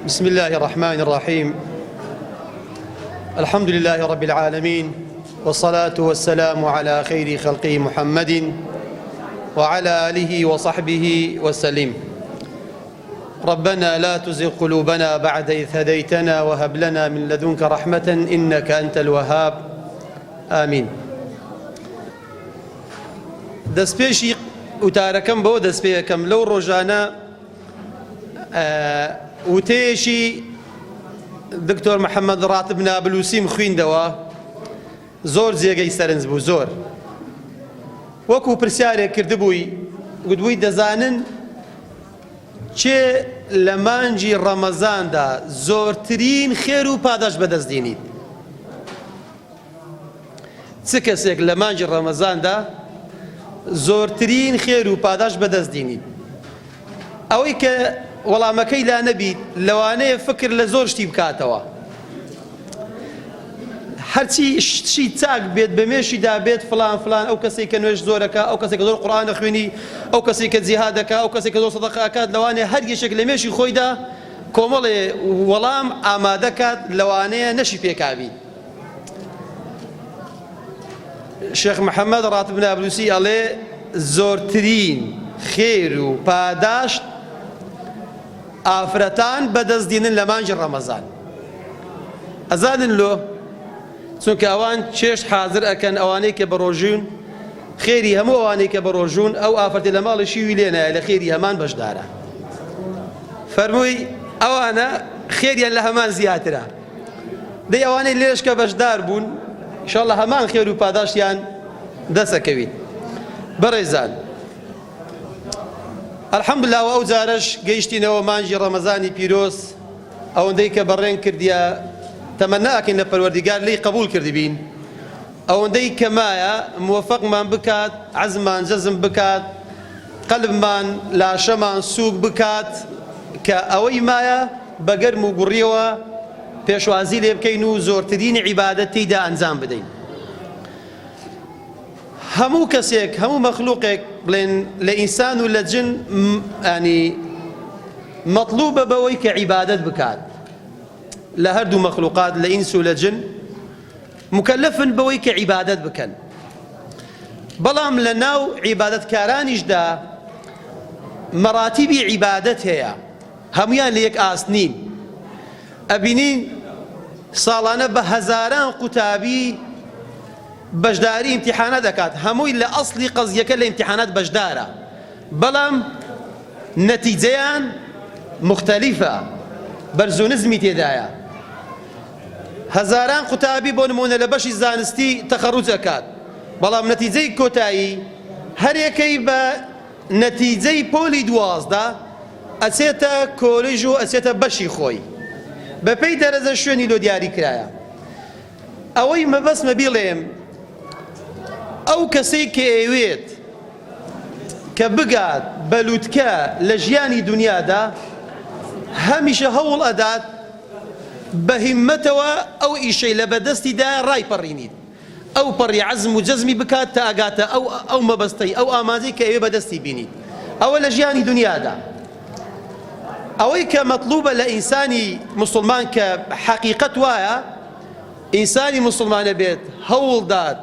بسم الله الرحمن الرحيم الحمد لله رب العالمين والصلاة والسلام على خير خلقه محمد وعلى آله وصحبه وسلم ربنا لا تزغ قلوبنا بعد إذ هديتنا وهب لنا من لدنك رحمة إنك أنت الوهاب آمين دەستپێشی وتارەکەم بەوە دەست پێ ئەکەم لەو ڕۆژانە وتەیەکی دکتۆر محەممەد ڕاتب نابلوسیم خویندەوە زۆر جێگەی سەرنج بوو زۆر وەکو پرسیارێک کردبووی گوتبووی دەزانن کێ لە مانگی ڕەمەزاندا زۆرترین خێر و پاداش بەدەست دێنیت چ کەسێک لە مانگی ڕەمەزاندا زۆرترین خێر و پاداش بەدەست دینیت؟ ئەوەی کە وەڵامەکەی لا نەبیت لەوانەیە فکر لە زۆر شتی بکاتەوە هەرچی شتی چاک بێت بە مێشیدا بێت فلان فلان ئەو کەسێک کە نوێژ زۆرەکە ئەو کەسێک زۆر قورئان دەخوێنی ئەو کەسێک کە جیهاد دەکا ئەو کەسێک کە زۆر سەدەقە ئەکات لەوانەیە هەر یەکێک لە مێشی خۆیدا کۆمەڵێ وەڵام ئامادەکات لەوانەیە نەشی پێکابیت شێخ محەممەد ڕاتب نابلوسی ئەڵێ زۆرترین خێر و پاداشت ئافرەتان بەدەست دینن لە مانگی ڕەمەزان ئەزانن لۆ چونکە ئەوان چێشت حاضر ئەکەن ئەوانەی کە بەڕۆژوون خێری هەموو ئەوانەی کە بەڕۆژوون ئەو ئافرەتی لە ماڵی شیوی لێنایە لە خێری هەمان بەشدارە فەرمووی ئەوانە خێریان لە هەمان زیاترە دەی ئەوانەی لێرەش کە بەشدار بوون ئیشاڵڵا هەمان خێر و پاداشتیان دەسەکەویت بەڕێزان الحمدلله و ئەو جارەش گەیشتینەوە مانگی ڕەمەزانی پیرۆز ئەوەندەی کە بەڕێن کردیە تەمەنا ئەکەین لە پەروەردیگار لێی قبول کردبین ئەوەندەی کە مایە موفقمان بکات عەزممان جەزم بکات قەلبمان لاشەمان سووک بکات کە ئەوەی مایە بە گەرم و گوڕیەوە پێشوازی لێ بکەین و زۆرترین عیبادەت تێیدا ئەنجام بدەین. هەموو کەسێک هەموو مەخلوقێک بڵێن لە ئینسان و لە جن ینی مەطلوبە بەوەی کە عیبادەت بکات لە هەردوو مەخلوقات لە ئینس و لە جن مکەلەفن بەوەی کە عیبادەت بکەن بەڵام لە ناو عیبادەتکارانیشدا مەراتیبی عیبادەت هەیە هەمویان لە یەک ئاست نین ئەبینین ساڵانە بە هەزاران قوتابی بەشداری ئیمتیحانات دەکات هەمووی لە ئەسڵی قەزیەکە لە ئیمتیحانات بەشدارە بەڵام نەتیجەیان مختلفە بەرز و نزمی تێدایە هەزاران قوتابی بۆ نموونە لە بەشی زانستی تەخەروج ئەکات بەڵام نەتیجەی کۆتایی هەرێکەی بە نەتیجەی پۆلی 12 ئەچێتە کۆلیژ و ئەچێتە بەشی خۆی بەپێی دەرەجە شوێنی لۆ دیاری کرایە ئەوەی مەبەستمە بیڵێم ئەو کەسەی کە ئەیەوێت کە بگات بە لوتکە لە ژیانی دنیادا هەمیشە هەوڵ ئەدات بە هیممەتەوە ئەو ئیشەی لە بەردەستیدایە ڕایپەڕینیت، ئەوپەڕی عەزم و جەزمی بکات تا ئەگاتە ئەو ئەو مەبەستەی، ئەو ئامانجەی کە ئەیەوێ بەدەستی بینیت. ئەوە لە ژیانی دونیادا. ئەوەی کە مەتڵوبە لە ئینسانی موسڵمان کە حەقیقەت وایە ئینسانی موسڵمانە بێت هەوڵدات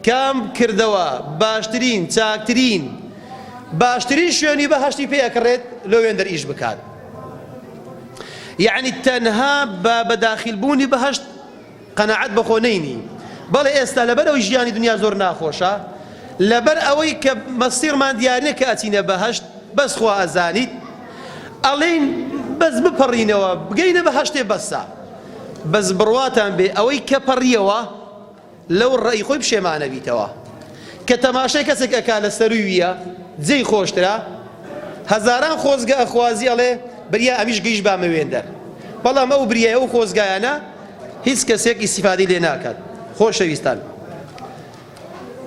کام کردەوە باشترین، چاکترین، باشترین شوێنی بەهەشتی پێ ئەکڕێت لۆ وێندەر ئیش بکات. یەعنی تەنها بە بە داخیل بوونی بەهەشت قەناعەت بەخۆ نەینی بەڵێ ئێستا لەبەر ئەوەی ژیانی دنیا زۆر ناخۆشە لەبەر ئەوەی کە مەسیرمان دیار نیە کە ئەچینە بەهەشت بەس خوا ئەزانیت ئەڵێین بەس بپەڕینەوە بگەینە بەهەشتێ بەسە بەس بڕواتان بێ ئەوەی کە پەڕیەوە لەو ڕەئی خۆی پشێمانە بیتەوە کە تەماشای کەسێک ئەکا لە سەروویە جێی خۆشترە هەزاران خۆزگە ئەخوازی ئەڵێ بریا ئەمیش گەیش بامە وێندەر بەڵام ئەو بریای ئەو خۆزگایانە هیچ کەسێک ئیسیفادەی لێ ناکات خۆشەویستان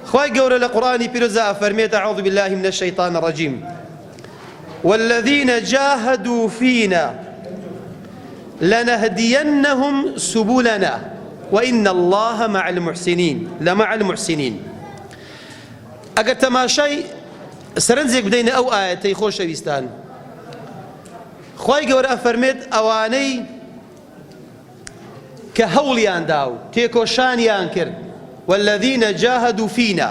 خوای گەورە لە قورئانی پیرۆزدا ئەفەرمێت اعوذ بالله من الشیطان الرجیم والذین جاهدوا فینا لنهدینهم سبلنا وإن الله مع المحسنین لمع المحسنین ئەگەر تەماشای سەرنجێک بدەینە ئەو ئایەتەی خۆشەویستان. خوای گەورە ئەفەرمێت ئەوانەی کە هەوڵیان دا و تێکۆشانیان کرد، والذین جاهدوا فینا،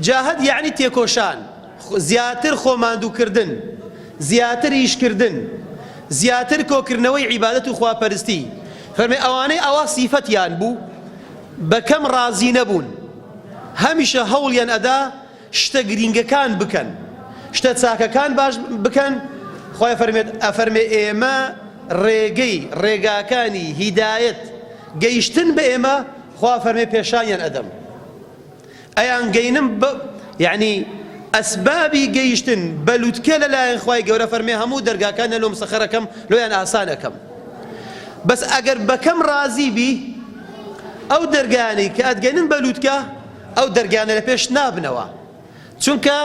جاهد یەعنی تێکۆشان، زیاتر خۆماندووکردن، زیاتر ئیشکردن، زیاتر کۆکردنەوەی عیبادەت و خواپەرستی، فەرمی ئەوانەی ئەوا سیفەتیان بوو بە کەم ڕازی نەبوون، هەمیشە هەوڵیان ئەدا شتە گرینگەکان بکەن شتە چاکەکان باش بکەن خوای فەرمێت ئەفەرمێ ئێمە ڕێگەی ڕێگاکانی هیدایەت گەیشتن بە ئێمە خوا فەرمێ پێشانیان ئەدەم ئەیان گەینم بە یعنی ئەسبابی گەیشتن بە لوتکە لەلایەن خوای گەورە فەرمێ هەموو دەرگاکان لۆ مسەخەرەکەم لۆیان ئاسان ئەکەم بەس ئەگەر بەکەم ڕازی بی ئەو دەرگانی کە ئەتگەنن بە لوتکە ئەو دەرگانە لە پێشت نابنەوە چونکە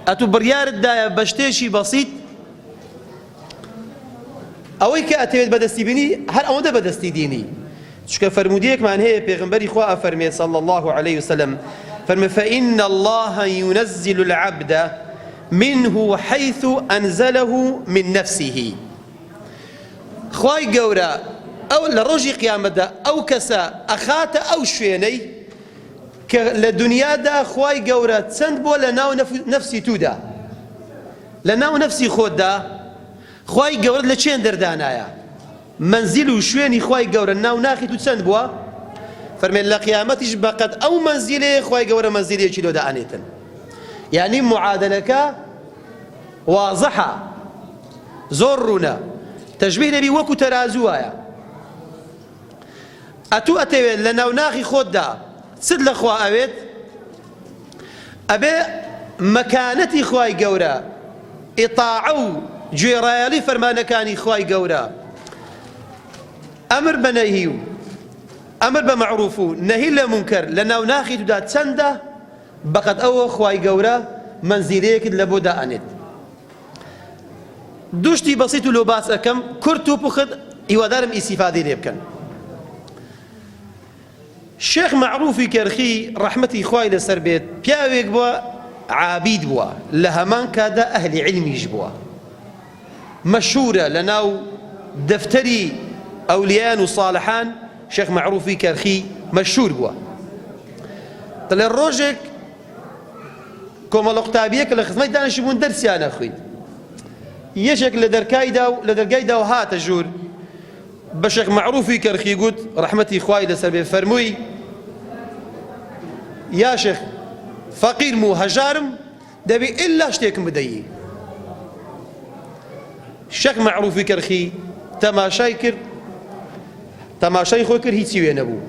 ئەتوو بڕیارت دایە بە شتێکی بەسیت ئەوەی کە ئەتەوێت بەدەستی بینی هەر ئەوەندە بەدەستی دینی چونکە فەرموودەیەکمان هەیە پێغەمبەری خوا ئەفەرمێ صلی الله علیه وسلم فەرمێ فإن الله ينزل العبد منه حيث أنزله من نفسه خوای گەورە ئەو لە ڕۆژی قیامەتدا ئەو کەسە ئەخاتە ئەو شوێنەی کە لە دونیادا خوای گەورە چەند بۆ لە ناو نەفسی تودا لە ناو نەفسی خۆتدا خوای گەورەت لە چێن دەردانایە مەنزیل و شوێنی خوای گەورە ناو ناخی تو چەند بووە فەرمێن لە قیامەتیش بەقەد ئەو مەنزیلەیە خوای گەورە مەنزیلێکی لۆ دائەنێتن یعنی معادلەکە وازحە زۆر ڕوونە تەشبیه نەبی وەکو تەرازوو وایە ئەتوو ئەتەوێت لە ناو ناخی خۆتدا چت لە خوا ئەوێت ئەبێ مەکانەتی خوای گەورە ئیتاعە و گوێڕایەڵی فەرمانەکانی خوای گەورە ئەمر بە نەهی و ئەمر بە مەعروف و نەهی لە مونکەر لە ناو ناخی تودا چەندە بەقەد ئەوە خوای گەورە مەنزیلەیەکت لە بۆ دائەنێت دوو شتی بەسیت و لۆ باس ئەکەم کورت و پوخت هیوادارم ئیسیفادەی لێ بکەن شێخ مەعروفی کەرخی ڕەحمەتی خوای لەسەر بێت پیاوێک بووە عابید بووە لە هەمان کاتدا ئەهلی عیلمیش بووە مەشهورە لە ناو دەفتەری ئەولیان و صالحان شێخ مەعروفی کەرخی مەشهور بووە دەڵێ ڕۆژێک کۆمەڵە قوتابییەک لە خزمەت دانیشتبوون دەرسیان ئەخویند یەکێک لە دەرکایدا و لە دەرگایدا و هاتە ژوور بە شێخ مەعروفی کەرخی گوت ڕەحمەتی خوای لەسەر بێ فەرمووی یا شێخ فەقیرم و هەژارم دەبی ئللا شتێکم بدەیی شێخ مەعروفی کەرخی تەماشای کرد تەماشای خۆی کرد هیچی وێ نەبوو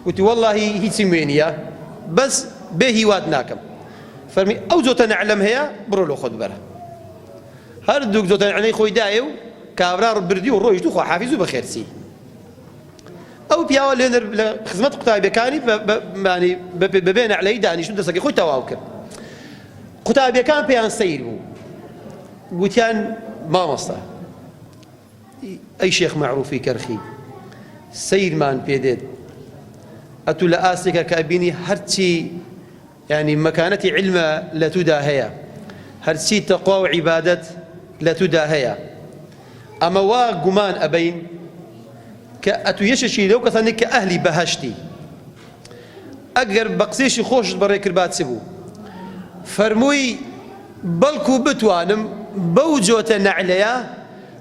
وتی وەڵاهی هیچیم وێ نییە بەس بێ هیوات ناکەم فەرمی ئەو جۆتە نەعلەم هەیە بڕۆ لۆ خۆت بەرە هەردووک جۆتە نەعلەی خۆی دایە و کابرا بردی و ڕۆیشت و خواحافیز و بەخێرچی ئەو پیاوە لێ لە خزمەت قوتابیەکانی بەبێ نەعلەی دانیشت و دەسەکەی خۆی تەواو کرد قوتابیەکان پێیان سەیر بوو گوتیان مامۆستا ئەی شێخ مەعروفی کەرخی سەیرمان پێ دێت ئەتوو لە ئاستێکە کە ئەبینی هەرچی یعنی مەکانەتی عیلمە لە تودا هەیە هەرچی تەقوا و عیبادەت لە تودا هەیە ئەمە وا گومان ئەبەین کە ئەتوو یەکێکی لەو کەسانی کە ئەهلی بەهەشتی ئەگەر بە قسەیەکی خۆشت بەڕێ کردبا چ بوو؟ فەرمووی، بەڵکو بتوانم بەو جۆتە نەعلەیە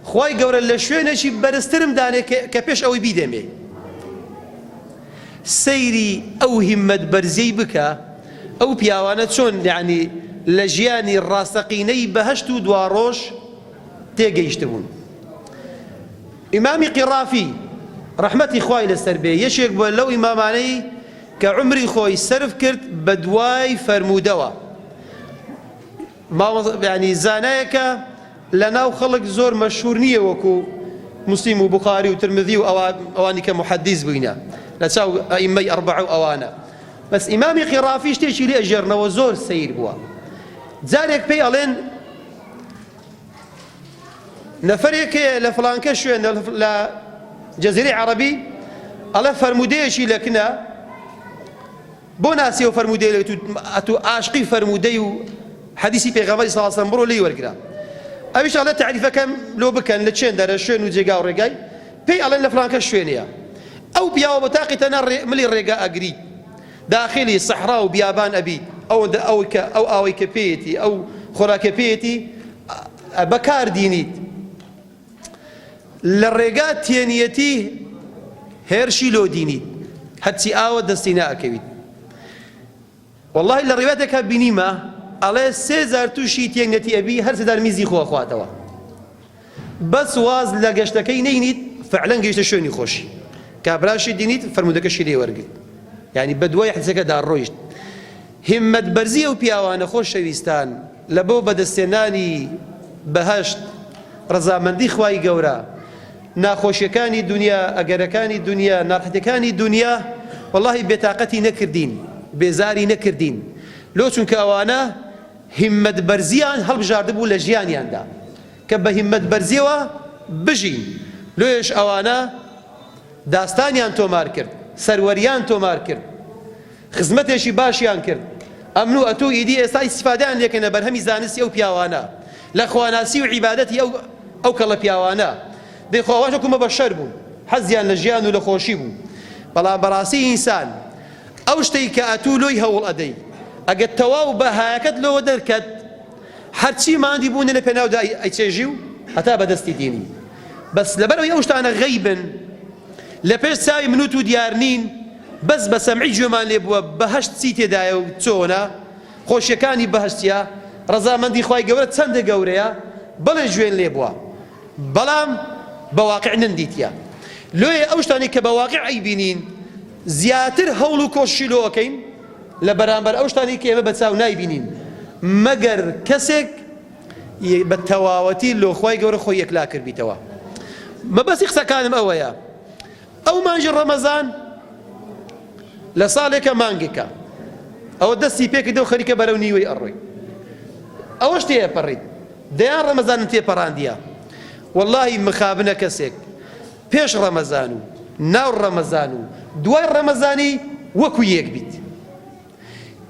خوای گەورە لە شوێنێکی بەرزترم دانێ کە پێش ئەوەی بیدەمێ. سەیری ئەو هیممەت بەرزیەی بکە، ئەو پیاوانە چۆن یەعنی لە ژیانی ڕاستەقینەی بەهەشت و دواڕۆژ تێگەیشتبوون. ئیمامی قیڕافی ڕەحمەتی خوای لەسەر بێ یەکێک بووە لەو ئیمامانەی کە عومری خۆی سەرف کرد بە دوای فەرموودەوە ینی زانایەکە لە ناو خەڵک زۆر مەشهور نییە وەکو مسلم و بخاری و ترمذی و ئەوانی کە محەدیث بووینە لە چاو ئەئیمەی ئەربەعە و ئەوانە بەس ئیمامی قیڕافی شتێکی لێ ئەژێڕنەوە زۆر سەیر بووە جارێک پێی ئەڵێن نەفەرێک هەیە لە فڵانکە شوێن لە جەزیرەی عەڕەبی ئەڵێ فەرموودەیەکی لە کنە بۆ ناسی ئەو فەرموودەیە ئەتوو ئاشقی فەرموودەی و حەدیسی پێغەمبەری صلی الله علیه و سلم بڕۆ لێی وەرگرە. ئەویش ئەڵێ تەعریفەکەم لۆ بکەن لە چێن دەرە شوێن و جێگا و ڕێگای پێی ئەڵێن لە فلانکە شوێنەیە ئەو پیاوە بە تاقی تەنها ملی ڕێگا ئەگریت داخلی سەحرا و بیابان ئەبیت ئەوەندە ئەو کە ئەو ئاوەی کە پێیەتی ئەو خۆراکە پێیەتی بەکار دینیت لە ڕێگا تێنیەتی هێرشی لۆ دینیت هەرچی ئاوە دەستی ناکەویت وەڵاهی لە ڕیواتێکا بینیمە ئەڵێ سێ جار تووشی تێنگەتی ئەبی هەر سێ جار میزی خۆ ئەخواتەوە بەس واز لە گەشتەکەی نەینیت فعلەن گەیشتە شوێنی خۆشی کابراشی دینیت فەرموودەکەشی لێ وەرگرت یعنی بە دوای حدیسەکەدا ڕۆیشت هیممەت بەرزی ئەو پیاوانە خۆشەویستان لە بۆ بەدەستێنانی بەهەشت ڕەزامەندی خوای گەورە ناخۆشیەکانی دونیا، ئەگەرەکانی دونیا، ناڕەحەتیەکانی دونیا وەڵاهی بێتاقەتی نەکردین، بێزاری نەکردین، لۆ چونکە ئەوانە هیممەت بەرزیان هەڵبژاردبوو لە ژیانیاندا کە بە هیممەت بەرزیەوە بژین، لۆیەش ئەوانە داستانیان تۆمار کرد، سەروەریان تۆمار کرد. خزمەتێکی باشیان کرد ئەمن و ئەتوو ئیدی ئێستا ئیستیفادەیان لێکەین لە بەرهەمی زانستی ئەو پیاوانە لە خواناسی و عیبادەتی ئەو ئەو کەڵە پیاوانە دەی خۆ ئەوانش وەکو مە بەشەر بوون حەزیان لە ژیان و لە خۆشی بوو بەڵام بەڕاستی ئینسان ئەو شتەی کە ئەتوو لۆی هەوڵ ئەدەی ئەگەر تەواو بەهایەکەت لۆوە دەرکەت هەرچی ماندی بوونە لە پێناودا ئەیچێژی و هەتا بەدەستی دینی بەس لەبەرئەوەی ئەو شتانە غەیبن لە پێش چاوی من و تو دیار نین بەس بە سەمعی گوێمان لێ بووە بەهەشت چی تێدایە و چۆنە خۆشیەکانی بەهەشت چیە ڕەزامەندی خوای گەورە چەندە گەورەیە بەڵێ گوێن لێ بووە بەڵام بە واقع نەندیتیە لۆیە ئەو شتانەی کە بە واقع ئەیبینین زیاتر هەوڵ و کۆششی لۆ ئەکەین لە بەرامبەر ئەو شتانەی کە ئێمە بە چاو نایبینین مەگەر کەسێک بە تەواوەتی لۆ خوای گەورە خۆی یەکلا کردبیتەوە مەبەستی قسەکانم ئەوەیە ئەو مانگی ڕەمەزان لە ساڵێکە مانگێکە ئەوە دەستی پێکردەوە خەریکە بەرەو نیوەی ئەڕۆی ئەوەش تێپەڕیت دەیان ڕەمەزانم تێپەڕاندیە واللهی مخابنە کەسێک پێش ڕەمەزان و ناو ڕەمەزان و دوای ڕەمەزانی وەکو یەک بیت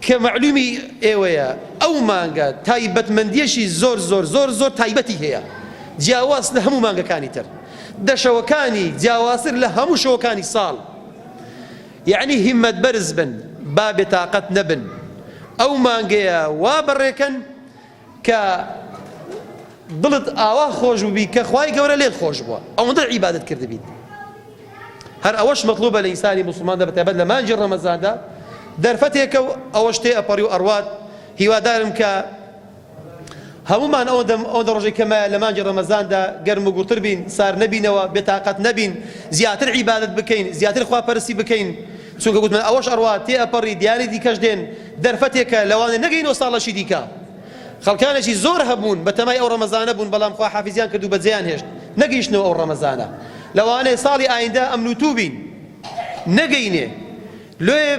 کە مەعلومی ئێوەیە ئەو مانگە تایبەتمەندیەکی زۆر زۆر زۆر زۆر تایبەتی هەیە جیاواز لە هەموو مانگەکانی تر دە شەوەکانی جیاوازتر لە هەموو شەوەکانی ساڵ یەعنی هیمەت بەرز بن با بێتاقەت نەبن ئەو مانگەیە وا بەڕێکەن کە دڵت ئاوا خۆش ببی کە خوای گەورە لێت خۆش بووە ئەوەندە عیبادەت کردبیت هەر ئەوەش مەطلوبە لە ئینسانی موسڵماندا بەتایبەت لە مانگی ڕەمەزاندا دەرفەتێکە و ئەوەش تێ ئەپەڕی و ئەڕوات هیوادارم کە هەمومان ئەوەندە ئەوەندە ڕۆژێک کە مایە لە مانگی ڕەمەزاندا گەرم و گوڕتر بین سار نەبینەوە بێتاقەت نەبین زیاتر عیبادەت بکەین زیاتر خواپەرستی بکەین چونکە گوتمان ئەوەش ئەڕوا تێ ئەپەڕی دیاری دیکەش دێن دەرفەتێکە لەوانەیە نەگەینەوە ساڵەکی دیکە خەڵکانێکی زۆر هەبوون بەتەمای ئەو ڕەمەزانە بوون بەڵام خوا حافیزیان کرد و بەجێیان هێشت نەگەیشتنەوە ئەو ڕەمەزانە لەوانەیە ساڵی ئایندە ئەمن و تو بین نەگەینێ لۆیە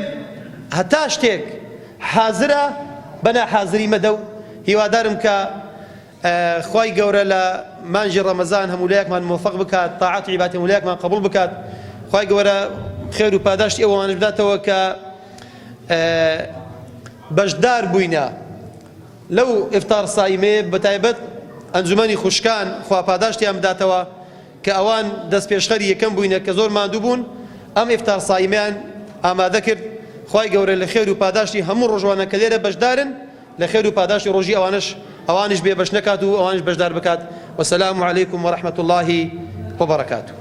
هەتا شتێک حازرە بە ناحازری مەدە و هیوادارم کە خوای گەورە لە مانگی ڕەمەزان هەموو لایەکمان مۆفەق بکات تاعەت و عیبادەتی هەموو لایەکمان قبوڵ بکات خوای گەورە خێر و پاداشتی ئەوانش بداتەوە کە بەشدار بووینە لەو ئیفتار سایمەیە بەتایبەت ئەنجومەنی خوشکان خوا پاداشتیان بداتەوە کە ئەوان دەستپێشخەری یەکەم بووینە کە زۆر ماندوو بوون ئەم ئیفتار سایمەیان ئامادە کرد خوای گەورە لە خێر و پاداشتی هەموو ڕۆژوانە کە لێرە بەشدارن لە خێر و پاداشتی ڕۆژی ئەوانەش ئەوانیش بێ بەش نەکات و ئەوانیش بەشدار بکات وسلام علیکم ورحمة اللە وبرکاته.